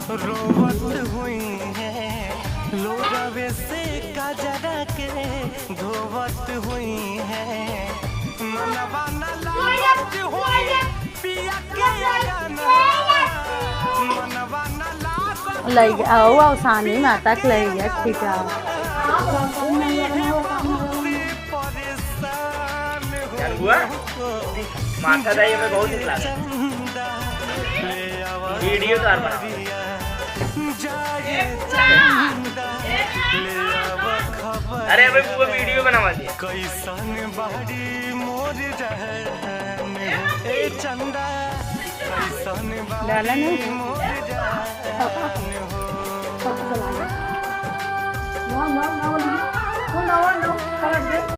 रोवत हुई है, लोगवे से कजरा के धोवत हुई है। मनवा न लागत होई पिया के अगना, मनवा न लागत लई आओ आओ सानी माता के लई गया ठीक है। परेशान हो। यार बुआ माथा दाई हमें बहुत निक लागल। चंदा ले आवा, वीडियो तो आर बनाओ। जाए चंदा ले आवा खबर। अरे अबे बुआ वीडियो बनावा दिया। कैसन बाड़ी मोर जहन हो ए चंदा, कैसन डाला बाड़ी नहीं? मोर जहन हो। No no no no no.